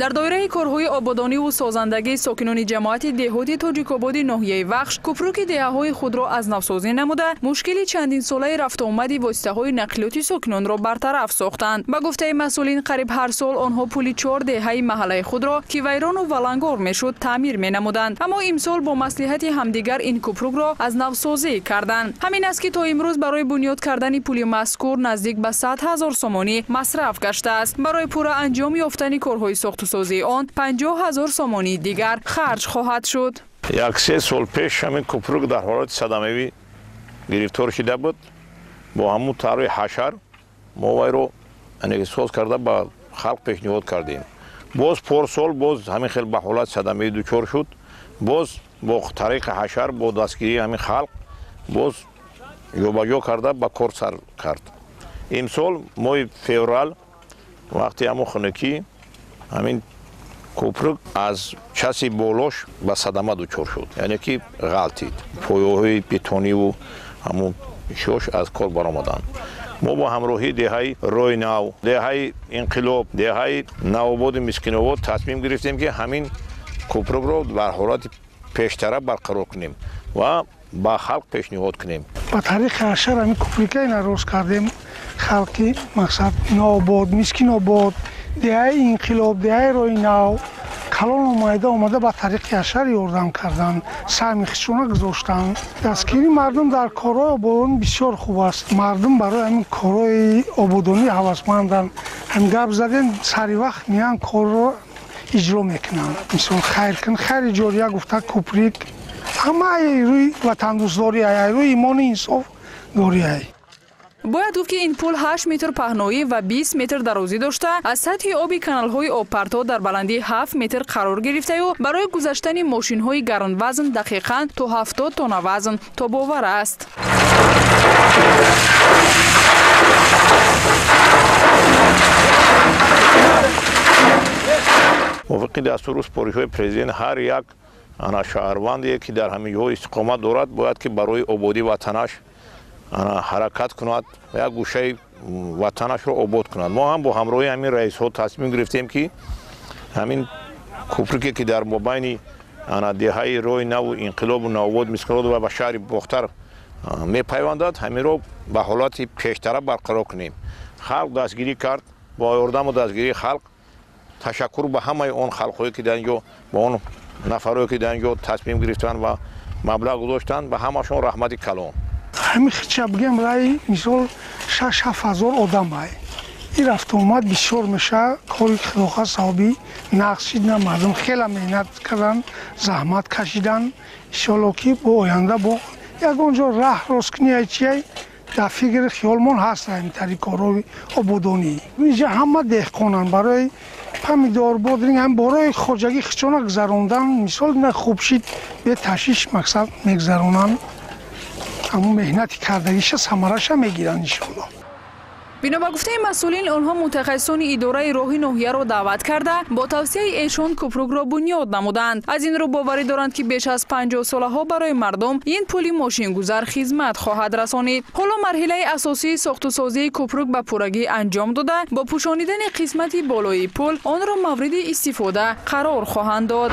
Дар доираи корҳои ободониву созандагии сокинони ҷамоати деҳоти Тоҷикободи ноҳияи Вахш кӯпруки деҳаҳои худро аз навсозӣ намуда, мушкили чандинсолаи рафтуомади воситаҳои нақлиёти сокинонро бартараф сохтанд. Ба гуфтаи масъулин, қариб ҳар сол онҳо пули чор деҳаи маҳаллаи худро, ки вайрону валангор мешуд, таъмир менамуданд. Аммо имсол бо маслиҳати ҳамдигар ин кӯпрукро аз навсозӣ карданд. Ҳамин аст, ки то имрӯз барои бунёд кардани пули мазкур наздик ба 100 000 сомонӣ масраф гаштааст. Барои пурра анҷом ёфтани корҳои сохтусозии он 50 000 сомонии дигар харҷ хоҳад шуд. Як се сол пеш ҳамин кӯпрук дар ҳолати садамавӣ гирифтор шида буд. Бо ҳамун тарҳи ҳашар мо вайро соз карда, ба халқ пешниҳод кардем. Боз порсол боз ҳамин хел ба ҳолати садамавӣ дучор шуд. Боз бо тариқи ҳашар, бо дастгирии ҳамин халқ, боз ҷобаҷо карда, ба кор сар кард. Имсол моҳи феврал, вақти ҳамун хунукӣ, ҳамин кӯпрук аз часи болош ба садама дучор шуд, яъне ки ғалтид, пояҳои бетониву ҳамун шош аз кор баромаданд. Мо бо ҳамроҳии деҳаи Роҳи Нав, деҳаи Инқилоб, деҳаи Навободи Мискинобод тасмим гирифтем, ки ҳамин кӯпрукро бар ҳолати пештара барқарор кунем ва ба халқ пешниҳод кунем. Ба тариқи ҳашар ҳамин кӯприка ина рост кардем. Халқи мақсад Навобод, Мискинобод, деҳаи Инқилоб, деҳаи Роҳи Нав калон омайда омада, ба тариқи ҳашар ёрдам карданд, саҳми худшона гузоштанд. Дастгирии мардум дар корҳои ободонӣ бисёр хуб аст. Мардум барои ҳамин корҳои ободонӣ ҳавасманданд. Ҳам гап задем, сари вақт меянд, корро иҷро мекунанд. Мисол, хайр кун, хайри ҷория гуфта, кӯприк ҳамаи рӯи ватандӯстдорӣ, рӯи имони инсоф дорӣ. Бояд гуфт, ки ин пул 8 метр паҳноӣ ва 20 метр дарозӣ дошта, аз сатҳи оби каналҳои обпарто дар баландии 7 метр қарор гирифтаю барои гузаштани мошинҳои гаронвазн, дақиқан то 70 тонна вазн, тобовар аст. Мувофиқи дастуру супоришҳои президент, ҳар як ана шаҳрванде, ки дар ҳамин ҷо истиқомат дорад, бояд ки барои ободии ватанаш ҳаракат кунад, як гӯшаи ватанашро обод кунад. Мо ҳам бо ҳамроҳии ҳамин раисҳо тасмим гирифтем, ки ҳамин кӯпруке, ки дар мобайни деҳаи Роҳи Наву Инқилобу Навобод, Мискинобод ва ба шаҳри Бохтар мепайвандад, ҳаминро ба ҳолати пештара барқарор кунем. Халқ дастгирӣ кард. Бо ёрдаму дастгирии халқ, ташаккур ба ҳамаи он халқҳое, ки дар ин ҷо, ба он нафарое, ки дар ин ҷо тасмим гирифтанд ва маблағ гузоштанд, ба ҳамашон раҳмати калон. Ҳамин хича бигем, рай мисол 6-7 ҳазор одам ай, ин рафтуомад бисёр меша. Кори худоха савоби нақс шид на, мардум хеле меҳнат карданд, заҳмат кашиданд. Иншоалло, ки бо оянда бо ягон ҷо раҳ росткунӣ чиай дар фикри хиёлмон ҳаст, ҳамитари корҳои ободонӣ. Инҷа ҳама деҳқонанд, барои помидор, бодринг, ҳам барои хоҷагӣ хичона гузарондан. Мисол, на хуб шид, беташвиш мақсад мегузаронанд, ҳамун меҳнати кардагиша самараша мегиранд, иншоалло. Бино ба гуфтаи масъулин, онҳо мутахассисони идораи роҳи ноҳияро даъват карда, бо тавсияи эшон кӯпрукро бунёд намуданд. Аз ин рӯ боварӣ доранд, ки беш аз 50 солаҳо барои мардум ин пули мошингузар хизмат хоҳад расонид. Ҳоло марҳилаи асосии сохтусозии кӯпрук ба пуррагӣ анҷом дода, бо пӯшонидани қисмати болоии пул онро мавриди истифода қарор хоҳанд дод.